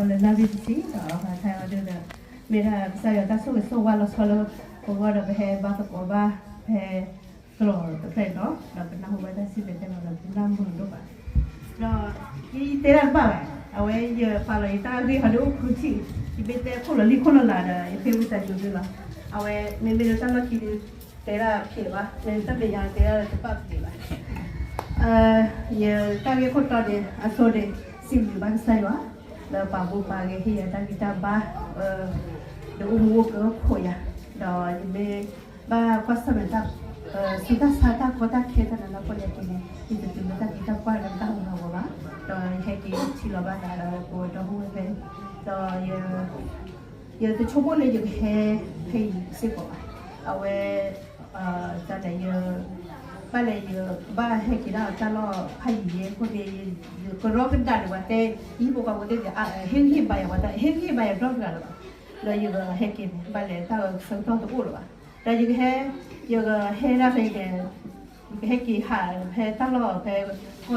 လၢလါဘ့ၣ်တဆံ ဒီးဟးထါအီၤဒ်ဒီး မ့ၢ်ဒၣ်ကစၢ်ယွၤတၢ်ဆိၣ်ဂ့ၤဆိၣ်ဝါလီၤဆီလၢပဂီၢ်ဒီး ပဟဲဘါသကိးဘၣ် ဖဲကျိာ်တဖျၢၣ်နီၤ ဒီးပနၢ်ဟူဘၣ်တၢ်စံၣ်တဲၤတဲလီၤဒီး ပနၢ်မုာ်ဒိၣ်ဘၣ်. ဒီးယတဲတၢ်တဘၣ်ဘၣ်, အဝဲယပာ်လီၤယတၢ်ဂ့ၢ်ဟီဒ်အိၣ်ခိၣ်ထံး, ယမ့ၢ်တဲခိၣ်လီၤလံၣ်ခိၣ်လီၤလးဒီး ယဃ့ဝံသးစူၤသုလီၤ. အဝဲမ့မ့ၢ်လၢတၢ်လီၢ်ခံဒုး တဲဒၣ်ဖျဲးဘၣ်, မ့ၢ်တၢ်မဲာ်ညါတဲဒၣ်တဘၣ်ဖျဲးဘၣ်. ယတၢ်ဂ့ၢ်ခိၣ်တီန့ၣ် အဆိန့ၣ် စံးဘျုးဘၣ်ကစၢ်ယွၤ လၢပာ်မူပာ်ဂဲၤဟ့ၣ်ယၤတၢ်ဂံၢ်တၢ်ဘါ, ဒီးအိၣ်မူအိၣ်ကၢခိၣ်ယၤ, ဒီးယမ့ၢ်ဘၣ်ကွၢ်ဆၢၣ်မဲာ်တၢ် ဆူတၢ်ဆါတၢ်ကီတၢ်ခဲတၢ်နးတၢ်ဖှီၣ်ယၤက့ၤန့ၣ် ယတတုၤလၢတၢ်သံတၢ်ပှၢ်လၢတၢ်ဟးဂီၤဂီၤဘၣ်, ဒီးယဟဲက့ၤထံၣ်လီၤဘၣ်သးဒီးပဝဲဒီပုၢ်ဝဲၢ်ဖဲ, ဒီး ယတဆိကမိၣ်လၢယကဟဲဖဲအံၤစ့ၢ်ကီးဘၣ်. အဝဲ တၢ်လဲၣ်ယ ဘၣ်လဲၣ်ယကဘၣ်ဟဲက့ၤဒၣ်တၢ်လီၢ်ဖးယံၤယဲအဃိန့ၣ် ယကရီကဒးန့ၣ် ပှၤတဲ ဟံၣ်ဖိဃီဖိသ့ၣ် ဟ့ၣ်ဂံၢ်ဟ့ၣ်ဘါယၤ ပှၤတဲ ဟ့ၣ်ဂံၢ်ဟ့ၣ်ဘါယၤဒီတဂၤလၢၤဘၣ်. ဒီးယကဟဲက့ၤန့ၣ် ဘၣ်လဲၣ်တၢ်ဆၢကတီၢ်တအိၣ်လၢၤဘၣ်. ဒီးယကဟဲ ယကဟဲဒၣ်ဖဲအံၤန့ၣ် ယကဟဲက့ၤဟးဖဲတၢ်လီၢ်ဖဲ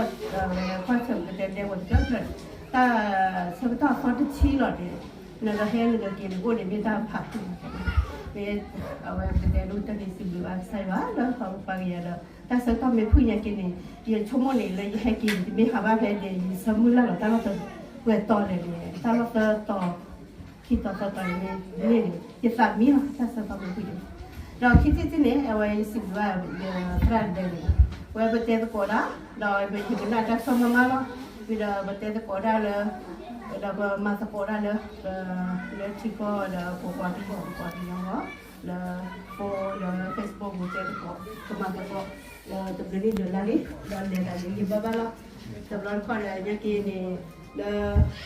ကွၢ်ဆၢၣ်ကတဲဒဲဝဲတကၢၢ်ကၢၢ်န့ၣ် တၢ်ဆၢကတီၢ်အသီတဆံလီၤန့ၣ် နကဟဲနကက့ၤန့ၣ် အိၣ်န့ၣ်မ့ၢ်တၢ်ဖးဖှံန့ၣ် မ့ၢ်အဝဲပကတဲဒိၣ်တၢ်န့ၣ် စံးဘျုးဘၣ်ကစၢ်ယွၤလၢပှၤကယၤဒီး တၢ်ဆၢကတီၢ်မ့ၢ်ဖှံညါက့ၤန့ၣ် ယဆိကမိၣ်န့ၣ်လၢယဟဲက့ၤန့ၣ် ယမ့ၢ်ဟးဘၣ်ဖဲဒဲး ယဆၢမုၢ်လၢ်လီၤတၢ်လီၢ်တပှဲၤတီၤလဲၣ်န့ၣ် တၢ်လီၢ်သၢတီၤ ခံတီၤသၢတီၤန့ၣ် မ့ၢ်န့ၣ် ယသးမံလီၤ တၢ်ဆၢကတီၢ်မ့ၢ်ဖှံန့ၣ် ဒီးခံထံၣ်တထံၣ်န့ၣ် အဝဲယစံးဘျုးဘၣ်ယသရၣ်ဒဲးန့ၣ် ဝဲပတဲသကိးဒၣ် ဒီးယကနၣ်တၢ်ဆိၣ်မၤမၤလီၤ ဝံၤဒီးပတဲသကိးဒၣ်လၢ ဒီးပမၤသကိးဒၣ်လၢ လၢထံကီၢ်ဒီးပပှၤကညီ ပပှၤကညီလီၤ လၢ phone ဒီးလၢ Facebook ပတဲသကိး ပမၤသကိး လၢတဘျုးနံၣ်ဒုးလါလံ ဒီးလဲၤတၢ်လံလံဘၣ်ဘၣ်လီၤ တဘျီတခီၣ်ဒီးညါက့ၤန့ၣ် လၢ ပ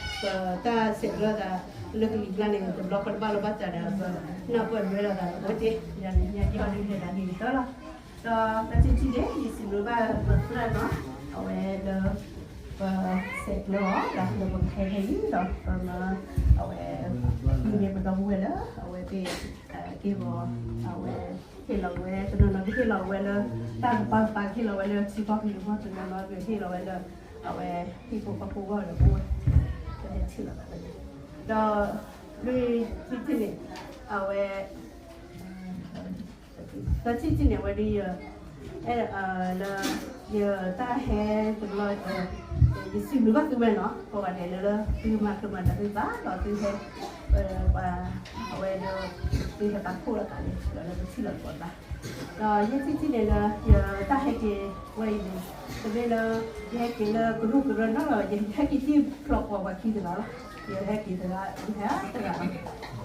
တၢ်ဆဲးကျၢသး လၢကလံၤကျါန့ၣ် တဘျီဃီတဘၣ်လီၤဘၣ်စးဒီး ပနၢ်ပၢၢ်လွဲလိာ်သးလီၤ အဝဲသ့ၣ် ယၤန့ၣ်ညါက့ၤအီၤဒုးလဲၤတၢ်လံလံတၢ်လီၤ ဒီးတၢ်ထံၣ်ထံၣ်န့ၣ် ယစံးဘျုးဘၣ်ပသရၣ်နီၤ အဝဲလၢ ပဆဲးကျၢအီၤ ဒီးလၢပကဟဲဖဲအံၤဒီး ပမၤ အဝဲ မ့ၢ်ပဒီပုၢ်ဝဲၢ်လၢ အဝဲသ့ၣ် က့ၢ်ဂီၤ အဝဲ ဟ့ၣ်လီၤဝဲ တနီၤနီၤကဟ့ၣ်လီၤဝဲလၢ တၢ်ကပၤကပၤ ဟ့ၣ်လီၤဝဲလၢထံကီၢ်ကလုာ်ဂီၢ် တနီၤနီၤကဟ့ၣ်လီၤဝဲလၢ အဝဲ ဟံၣ်ဖိဃီဖိဂီၢ်ဒီး ပဝဲဟဲထံၣ်လီၤသး ဒီး လွံၢ်ထံၣ်ထံၣ်န့ၣ် အဝဲ သၢထံၣ်ထံၣ်န့ၣ် အဝဲဒ်ယ အဲၣ် လၢ ယတၢ်ဟဲတဘျီ ယစံးဘျုးဘၣ်သုဝဲနီၤ ကိးဂၤဒဲးလၢ လၢသုမၤဃုာ်မၤဒီးသုသးဒီးသုဟဲ ပှၤ အဝဲဒီး သုဟဲပာ်ဖှိၣ်လိာ်သးန့ၣ် လၢသုထံၣ်လိာ်သကိးသး ဒီးယဲၢ်ထံၣ်ထံၣ်န့ၣ်လၢ ယတၢ်ဟဲက့ၤဝဲအံၤန့ၣ် တမ့ၢ်လၢ ယဟဲက့ၤလၢကရူၢ်ကရၢနီတဂၤ ယဟဲက့ၤတံၢ်ဖျိးကွီၢ်ပှၤခံတဂၤလီၤ ယဟဲက့ၤတဂၤ ယဟဲတဂၤလီၤ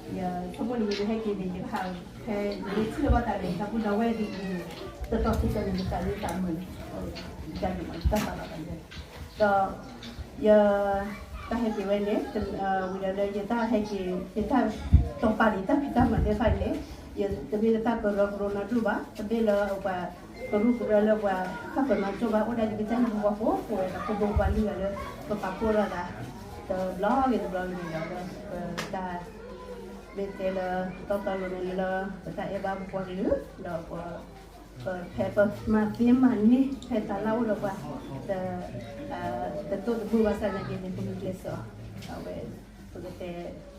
ဝံၤဒီး ယဆိကမိၣ်န့ၣ် ယဟဲက့ၤန့ၣ် ယကဟးဖဲ ယမ့ၢ်ထံၣ်လိာ်ဘၣ်သးန့ၣ် တၢ်ပုၢ်ဒီဝဲၢ်ဒ်အံၤန့ၣ် တတီၤခံတီၤန့ၣ် ယသးန့ၢ်သးမုာ်န့ၣ် ယတၢ်ဒုးမၤတၢ်သးလီၤသးန့ၣ် ဒီး ယ တၢ်ဟဲက့ၤဝဲန့ၣ် ဝံၤဒီးလၢယတၢ်ဟဲက့ၤ ယတၢ်တိာ်ပာ်န့ၣ် တၢ်ဖံးတၢ်မၤသ့ၣ်တဖၣ်အံၤန့ၣ် ယတမ့ၢ်လၢတၢ်ကရၢကရိနီတဒူၣ်ဘၣ် တမ့ၢ်လၢပှၤကရူၢ်ကရၢလၢပှၤခီၣ်ကၢၤနီတဒူၣ်ဘၣ် အိၣ်ဒၣ်ယကစၢ်ဟံၣ်ဖိဃီဖိ ပဝဲဒၣ်ဖိဒိၣ်ပှၤလွံၢ်ဂၤလၢ ပပာ်ဖှိၣ်လိာ်သး တဘျီဂ့ၤတဘျီဂ့ၤန့ၣ်ဒီး ပတၢ် မ့ၢ်တဲလၢ တီတီလိၤန့ၣ်လၢ ပတၢ်အဲၣ်ဘၣ်ပပှၤကလုာ် ဒီး ဖဲပမၤသ့မၤန့ၢ်ဖဲတၢ်လၢအိၣ်ဒီးပှၤ တတိၢ်တမုာ်ဘၣ်ဆၣ်နာ်က့န့ၣ် ပမ့ၢ်ကျဲးစၢးအီၤ အဝဲ ပကတဲ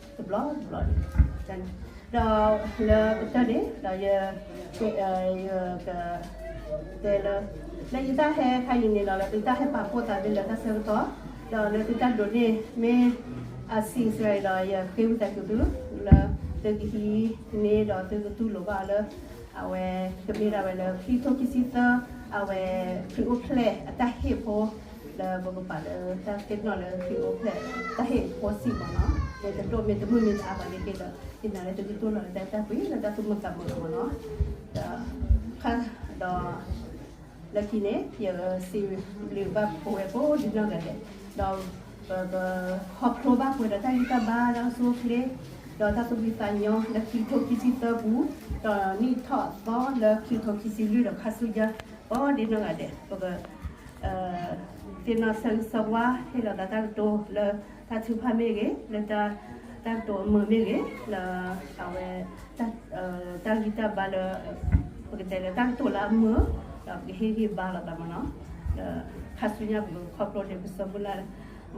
တဘျီတဘျီန့ၣ် ဒီးလၢကတၢၢ်န့ၣ် ဒီးယ ယက တဲလၢ လၢယတၢ်ဟဲခါအံၤန့ၣ်ဒီး လၢသုတၢ်ဟဲပာ်ဖှိၣ်သးမ့ၢ်လၢတၢ်ဆၢကတီၢ် ဒီးလၢသုတၢ်ဒိးန့ၢ် မ့ၢ်အစံးစရၤဒီး ယဃ့ဝံသးစူၤသု လၢသုကဟံးန့ၢ်ဒီးသုကတူၢ်လိာ်ဘၣ်လၢ အဝဲ ကမ့ၢ်ဒၣ်ဝဲလၢ ခံကထိခံဆံသၢ အဝဲ ခရံာ်အိၣ်ဖျဲၣ်အတၢ်ဟ့ၣ်ဖိ လၢပကပာ်လၢတၢ်သ့ၣ်နီၣ်လၢခရံာ်အိၣ်ဖျဲၣ် တၢ်ဟ့ၣ်ဖိစံးမ့ၢ်နီၤ မ့ၢ်တဒိၣ်မ့ၢ်တမုၢ်မ့ၢ်တအါဘၣ်န့ၣ်က့ဒီး ယနာ်လၢသုကတူၢ်လိာ်လၢတၢ်အဲၣ်တၢ်ကွံ လၢတၢ်သူၣ်မုာ်သးမုာ်လီၤမ့ၢ်နီၤ ဒီး ခါ ဒီး လၢခံန့ၣ် ယစံးဘျုးဘၣ်ပဝဲကိးဒံနီၢ်ဂၤဒဲး ဒီး ပကခီဖျိဘၣ်ပဝဲဒီးတၢ်ဂံၢ်တၢ်ဘါ တၢ်အိၣ်ဆူၣ်အိၣ်ချ့ ဒီးတၢ်သူၣ်ဖှံသးညီ လၢခံကထိခံဆံသၢပူၤ ဒီးနံၣ်ထီၣ်အသီလၢခံကထိခံဆံလွံၢ်ဒီးခါဆူညါ ကိးဒံနီၢ်ဂၤဒဲး ပက သ့ၣ်နီၣ်ဆၢဂ့ၤဆၢဝါ ဟ့ၣ်လီၤသးတၢ်ကတိၤလၢတၢ်ထုကဖၣ်မ့ၢ်ဂ့ၤ, လၢတၢ်ကတိၤအမုာ်မ့ၢ်ဂ့ၤ, လၢအဝဲ တၢ်ဂံၢ်တၢ်ဘါလၢ ပကတဲလၢတၢ်ကတိၤလၢအမုာ်, ဒီးပကဟ့ၣ်ဂံၢ်ဘါလိာ်သးမ့ၢ်နီၤ, ဒီးခါဆူညါပကခီဖျိန့ၣ် ပဆၢမုၢ်လၢ်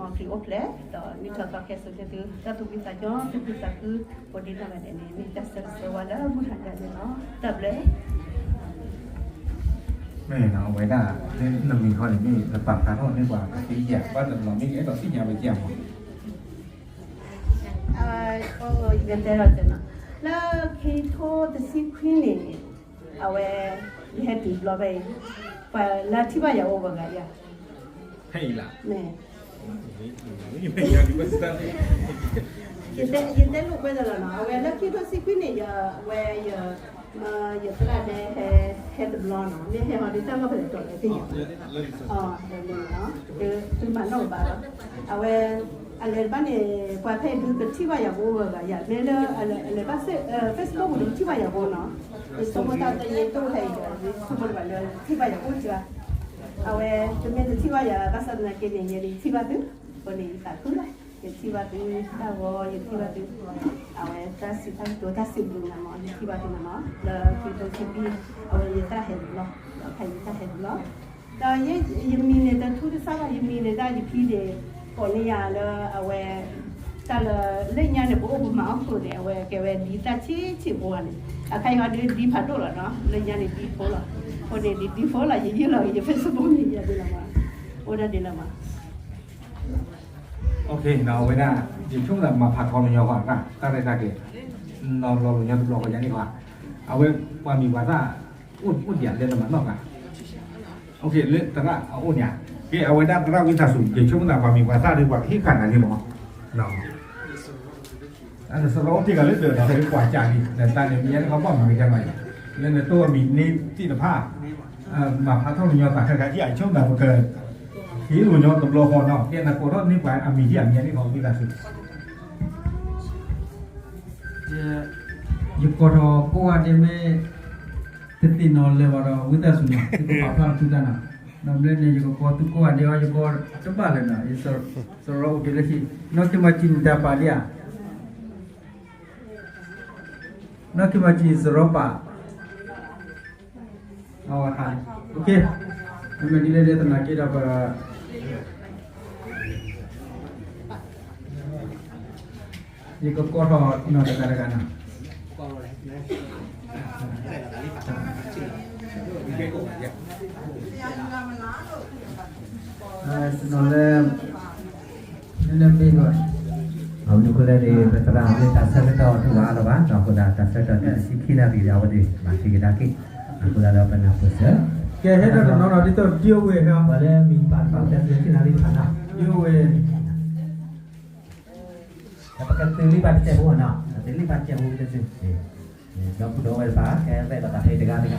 မ်ခရံာ်အိၣ်ဖျဲၣ် ဒီးနံၣ်ထီၣ်သီခဲစိၤန့ၣ်သု တၢ်သူၣ်ဖှံသးညီ သူၣ်ဖှံသးခု ကိးဒံနီၢ်ဂၤဒဲးန့ၣ် မ့ၢ်တၢ်ဆၢဂ့ၤဆၢဝါလၢမုၢ်ဟါညါန့ၣ်လီၤ. တၢ်ဘျုး မ့ၢ်နီၤ အဝဲဒၣ် နမံၤခီန့ၣ်မ့ၢ် နပာ်ဖျါထီၣ်န့ၢ်ပှၤကသ့ဧါ ဘၣ်တဘျီမ့ၢ်ကအဲၣ်ဒိးသ့ၣ်ညါဝဲကဲမး ယကတဲဒီးတဲနီၤ လၢခံထိတဆံခွံန့ၣ် အဝဲ ယဟဲတုၤတဘျီဖဲအံၤ ပှၤလၢထံၣ်ဘၣ်ယၤအိၣ်ဝဲဂၤယၤ ဖဲအံၤလၢ မ့ၢ် ယတဲ ယတဲလိာ်ကွဲသးလီၤနီၤ အဝဲလၢခံထိတဆံခွံန့ၣ် ယ အဝဲယ ယသရၣ်ဒဲဟဲ ဟဲတဘျီနီၤ မ့ၢ်ဟဲဟီဒုးတၢ်လီၢ်ဖဲလဲၣ်တီၤလဲၣ်သ့ၣ်ညါ အီၤ သုမၤနီၣ်ကဘၣ်လီၤ အဝဲ အလဲၤတဘၣ်န့ၣ် ပှၤဖဲအံၤဒုးကထံၣ်ဘၣ်ယၤကအိၣ်ဝဲဂၤယၤ မ့ၢ်လၢ အလဲၤဘၣ် Facebook ပူၤဒုးကထံၣ်ဘၣ်ယၤကအိၣ်နီၤ ယဆိကမိၣ်တၢ်တယဲၢ်တအိၣ်ဖဲအံၤဒီး ယဆိကမိၣ်တဘၣ်လၢထံၣ်ဘၣ်ယၤကအိၣ်ကၢ အဝဲ တမ့ၢ်တထံၣ်ဘၣ်ယၤ ဘၣ်ဆၣ်သနာ်က့န့ၣ် ယဒုးထံၣ်ဘၣ်သု အဃိန့ၣ် ယသးခုလီၤ ယထံၣ်ဘၣ်သုတၢ်ဂီၤ ယထံၣ်ဘၣ်သု အဝဲတၢ်စံးတၢ်ကတိၤတၢ်စံးဘျုးနၤမး ယထံၣ်ဘၣ်သုနၤမး လၢခံထိတဆံခွံ အဝဲယတၢ်ဟဲတဘျီ ဒီးဖဲယတၢ်ဟဲတဘျီ ဒီးယမံၤန့ၣ် တထူတစၢ်ဘၣ် ယမံၤန့ၣ်ဒၣ်ယဖံန့ၣ် ကိးန့ၢ်ယၤလၢအဝဲ တၢ်လၢလၢညါန့ၣ် ပအိၣ်ပမၤအီၣ်ခိၣ်န့ၣ် အဝဲကဲဝဲဒ်တၢ်ဆံးဆံးဖိဧါန့ၣ် အခါအံၤဟီဒုးဒ်ဖးဒိၣ်လီၤနီၤ လၢညါန့ၣ်ဒ်ဖိလီၤ အဃိန့ၣ်ဒ်ဒ်ဖိလီၤ ယယုၢ်လီၤက့ၤယ Facebook မံၤယၤဒ်လီၤမး အိၣ်ဒၣ်ဒ်လီၤမး အဝဲဒၣ် ယဆိကမိၣ်သးမၤဖးထီလၢညီဃီ တၢ်ရဲၣ်တၢ်ကျဲၤ နီၤလီၤလၢညီတဘျီဃီယၤန့ၣ်ဃီ အဝဲပှၤမံၤပှၤသၣ် အိၣ်ဒံးလၢနမၤနီၣ်ဂၤ လၢသရၣ်အအိၣ်ညါ ကဲအဝဲဒၣ်သရၣ်ဝံသးစူၤ ယဆိကမိၣ်သးပှၤမံၤပှၤသၣ်ဒီးပှၤကဟ့ၣ်ခးနၤန့ၣ်မး အတစရီအိၣ်တ့ၢ်ဂၤလၢဒၢးဒီး ပှၤကးလံ နတၢ်န့ၣ် မ့ၢ်ယဲန့ၣ်ခီဘၣ်မၤကစၢ်မး လၢနတိၢ်အမံၤန့ၢ်သ့ၣ်တဖၣ် မၤဖးထီၣ်လၢညီသးခဲခါ ယဆိကမိၣ်သးပက ဟ့ၣ်လိာ်ညီတဘျီဃီနီၤ ကဲနကိးထီၣ်န့ၢ်ပှၤအမံၤဟ့ၣ်အမံၤန့ၣ်ခီဝံသးစူၤ ယကိးထီၣ်ကိးဂၤဒဲးမ့ၢ် တသ့ၣ်နီၣ်လၢၤဘၣ်ဒီး ဝံသးစူၤနီၤ သုကပာ်ဖျါထီၣ်သုတၢ်နီၤ ဒီးဘျီန့ၣ် ယကကိးသုကိးဂၤဒဲးအီၤ ယကိးတဘၣ်လၢၤနီၤ ယစရီအိၣ်က့ၤလၢခံ နီၢ်က့ၤမၤစံးနတၢ်ပာ်ဒံးဧါ နီၢ်က့ၤမၤစံးစရီပာ် အဝဲဟး မ့မ့ၢ်ဒ်လဲၣ်ဒ်သနာ်က့ဒီးပ ယကကိးထီၣ်နီၢ်တဂၤတဂၤနီၤ တနီၤလၢ နမ့ၢ်ဘၣ် အမနုၤအဃိလဲၣ်န့ၣ် ပသရၣ်မ့ၢ်တၢ်ဆၢကတီၢ်ထူၣ်ဘၣ်အါလီၤဘၣ် အဃိသတး တၢ်ဆၢကတီၢ်တဆံခံနၣ်ရံၣ်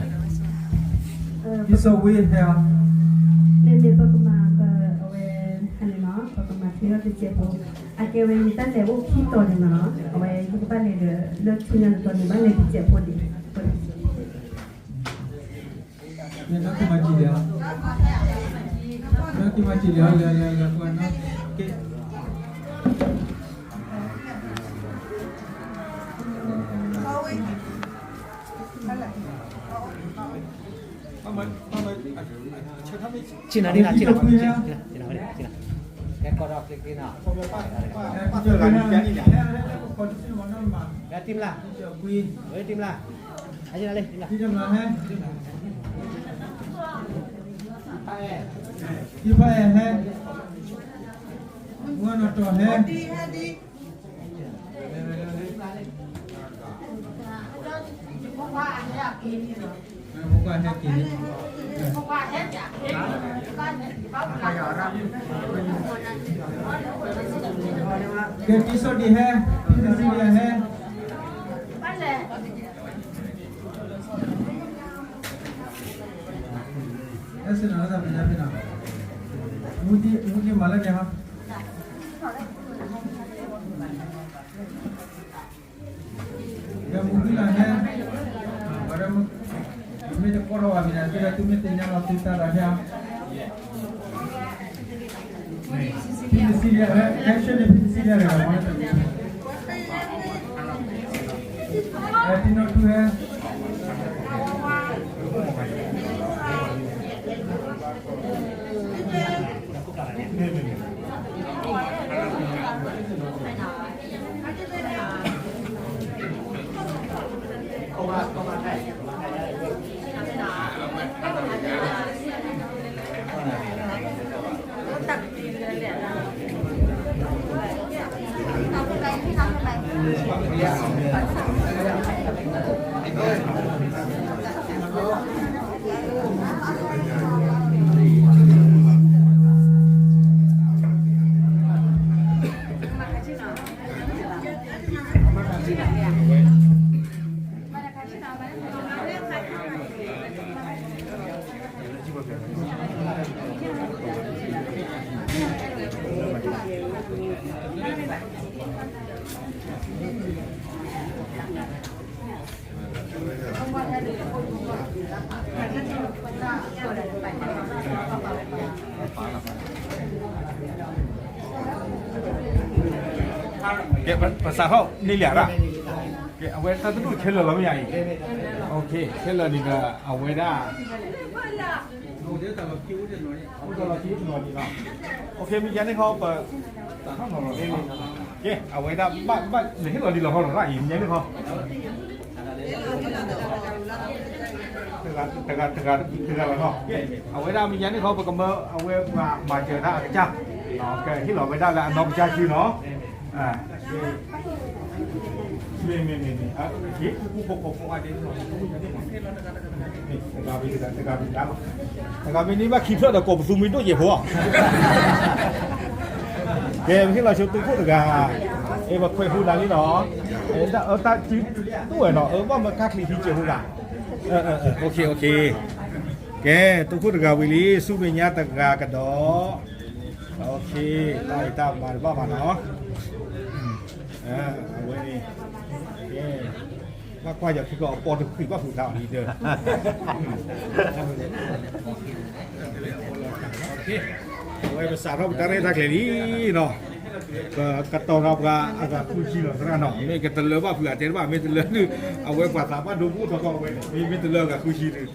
ဒီး အဝဲသ့ၣ်မၤသံကဒါက့ၤ အဃိသတးဒီးပနၢ်ပၢၢ်စၢၤ ကဲဟဲဒီးတနီၤနီၤ ဒ်သိးဒ်အဝဲဟဲ ပှၤလၢမံၤပာ်တဖၣ် တၢ်ဆၢကတီၢ်ထူၣ်နၣ်ရံၣ်တဖၣ်နီၤ ဒ်အဝဲ ပကသုးလံာ်ဘၣ်တစဲးဖိနီၤ သုးလံာ်ဘၣ်တစဲးဖိတစု ဒီပုၢ်ဒီဝဲၢ်တဖၣ် ကဲသဲဒီးတၢ်ဖဲတဂၤတဂၤ ဒ်သိးဝံဟဲအီၤ လၢန့ၣ်ပကမၤ ပအဝဲ ဟဲန့ၣ်နီၤ ပကမၤထွဲအီၤတစဲးဖိ အကဲဝဲယတၢ်လဲၤအိၣ်ခံတီၤန့ၣ်နီၤ အဝဲယကဘၣ်လဲၤဒီးလၢထူညါတတီၤန့ၣ် ဘၣ်လဲၤတစဲးဖိန့ၣ် လၢကမၤစံးလီၤ လၢကမၤစံးလီၤ လၢ လၢ လၢ ကွၢ်နီၤ ကဲ ဆ့နၤဒ်နၤ ဆ့နၤ ဆ့နၤ ဆ့နၤ ကဲကီၢ်ဒီးကျ့ကျ့နၤ တံၤမလၢ် တံၤမလၢ် ဟဲ တံၤဖးအဲၣ်ဟဲ ဝဲနီၢ်တီၢ်ဟဲ ကဲ တံၤစီၤဒံးဟဲ တံၤတစံဒံးဟဲ အဲၣ်စ့ၣ်နီၤ လၢတၢ်မဲာ်ညါဖဲနီၤ မူတံၢ်မၤလၢန့ၣ်ဟီ ဒီးမူဖံလီၤဟဲ ပှၤဒီးမူ မ့ၢ်တကိးထီၣ်ဘၣ်မ့ၢ်န့ၣ် သုဒီးသုမ့ၢ်သ့ၣ်ညါလီၤသုသးဒီးဟဲ ဖံတစံဒံးဟဲ အဲၣ်စ့ၣ်န့ၣ် ဖံတစံဒံးဟဲ အဲၣ်တံၤနီၢ်ထူဟဲ မ့ၢ်မ့ၢ်မ့ၢ် ကဲ ပစးထီၣ်န့ၢ်လံဧါ, ကဲ အဝဲတၢ်တဒူၣ်ခဲလၢာ်လီၤ မ့ၢ်ဧါအံၤ, ခဲလၢာ်န့ၣ်ဒီး အဝဲဒၣ် အိၣ်တလီၤခံတနီၤန့ၣ်လီၤ, မ့ၢ်ယါန့ၣ်ခီ ပ ကဲ အဝဲဒၣ်ဘၣ်ဘၣ် နဟ့ၣ်လီၤဒံးလီၤဟီလီၤ အံၤ မ့ၢ်ယါန့ၣ်ခီ တဂၤတဂၤတဂၤလီၤနီၤ, ကဲ အဝဲဒၣ်မ့ၢ်ယါန့ၣ်ခီ ပကမၢအဝဲပှၤမၤစၢၤတၢ်အကစၢ်, ကဟ့ၣ်လီၤဝဲဒၣ်လၢအနီၢ်ကစၢ်စုနီၤ, မ့ၢ်မ့ၢ်မ့ၢ်မ့ၢ် တဂၤမ့ၢ်န့ၣ်ဘၣ်ခံဖျၢၣ်ဒီးကိးပသူမ့ၢ်ဒိၣ်ယဲၢ်ဖိ, ကဲ ပဟ့ၣ်လီၤဆိသုးခိၣ်တဂၤ, အဲ ပခွဲးဟူနၤလံနီၤ, တၢ်စုတူၢ်ဝဲနီၤ အၢ ဘၣ်မၢကါချံးဟံးစဲးဖိဂၤ, ကဲ သုးခိၣ်တဂၤဝံၤလံ ဆူမဲာ်ညါတဂၤကဒီး, တၢ်အံၤတၢ်မၤတဘၣ်ဘၣ်နီၤ, အဝဲန့ၣ် ကဲ ဘၣ်ကွၢ်ယီၤခံကီးအပီၢ်တဃံးဘၣ်ဖုးတၢ်အီၤလံဒၢ, အဝဲပစးထီၣ်ပတၢ်ရဲၣ်တၢ်ကျဲၤလံနီၤ, ပကတီၤထီၣ်ပှၤအဂၤဃုဆံလီၤသရၣ်နီၤ, မ့ၢ်ကတလၢဘၣ်ဖုးအတဲတဘၣ် မ့ၢ်တလၢဒုး အဝဲပှၤသးဘၣ်ဒိဘိၣ်ထီၣ်ကီးဝဲန့ၣ် မ့ၢ်မ့ၢ်တလၢအဂၤဃုဆံဒုး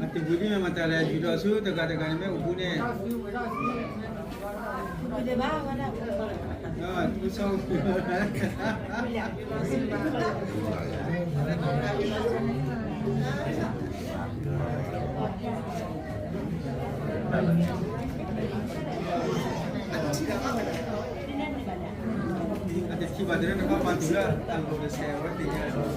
အတဘျုးဒ်မ့ၢ်မတၤလဲၣ် ယူၤထီၣ်ဆူတဂၤတဂၤန့ၣ် မ့ၢ်အိၣ်ဘူးန့ၣ် အတထံၣ်ဘၣ်တရၢတဘၣ်ပာ်တုၤလၢအလိၤတစဲးဝဲသ့ၣ်ညါ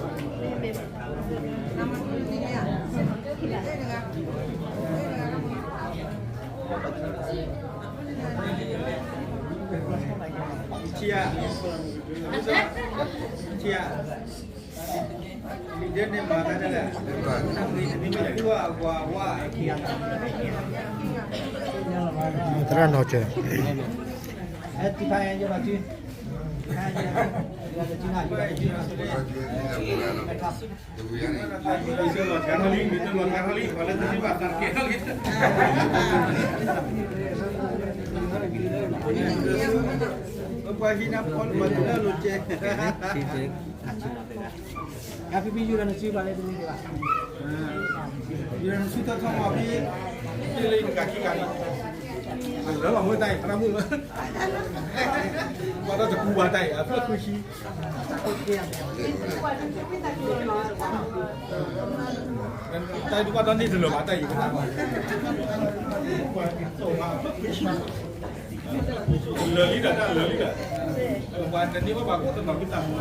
က သရၣ်နီၤစၢၤ ပှၤဟံးနၤဖီလၢပှၤတလၢလိၤကဲ ယဖံဖံယူၤဒီးနစုဘၣ်လၢတမံၤဘၣ် ယူၤဒီးနစုထီၣ်ထီၣ်မီၤဖံ တ့ၢ်လၢယတကးခံဂၤန့ၣ် လၢလီၤမ့ၢ်တၢ်အံၤ သရၣ်မုၣ် ပှၤဒီးတကူဘၣ်တၢ်အံၤ အဖျၢၣ်ဃုဆံ တၢ်ဒုးဘၣ်ဒီးန့ၢ်တလၢာ်ဘၣ်တၢ်အံၤ လၢာ်လံဒီး တၢ်လၢာ်လံဒီး ပှၤတန့ၢ်ဘၣ်ပှၤကိးတနီၤကတၢ်မူ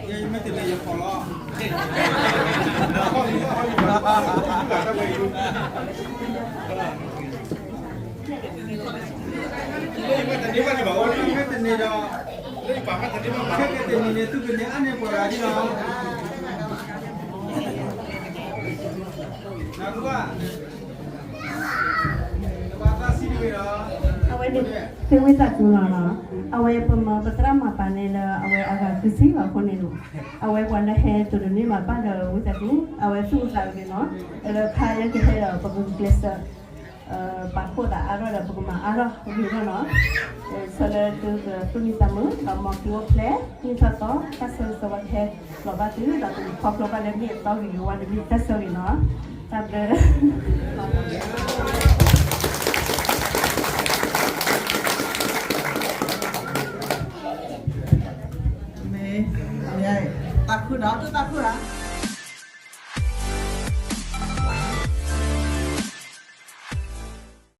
ယမ့ၢ်တလဲၤယခီၣ်လီၤ မ့ၢ်တန့ၢ်ဒီး ခဲကတနံၤန့ၣ် သုကန့ၢ်အါန့ၢ်ပှၤဂၤဒ်လီၤ နကွၢ် အဝဲ ဖဲဝံသးစူၤလီၤနီၤ, အဝဲပမၤပသရၣ်မၤပာ်န့ၣ်လၢ အဝဲအဂၤသုးဆံလီၤအဃိန့ၣ်နီၤ, အဝဲပှၤလၢဟဲတိၤဒိးန့ၢ်မၤပာ်ဒီးဝံသးစူၤ အဝဲသူၣ်အသးတဂ့ၤနီၤ, လၢခါယဲကဟဲဒီးပကကျဲးစၢး ပာ်ဖှိၣ်သးအါထီၣ်ဒီးပကမၤအါထီၣ်ဂ့ၤထီၣ်နီၤ, ဆၢလၢသုကသူၣ်မံသးမုာ် ဒီးမ်သုအိၣ်ဖျဲၣ် နံၣ်ထီၣ်သီ တၢ်ဆၢဂ့ၤဆၢဝါကဟဲလီၤဘၣ်သု ဒီးသုကခီဖျိဘၣ်လၢမ့ၢ်အသီဂ့ၤဂ့ၤဝါတမံၤတၢ်ဆၢဂ့ၤနီၤ, တၢ်ဘျုး မ့ၢ် သးခုဒီး တၢ်သးခုဒီး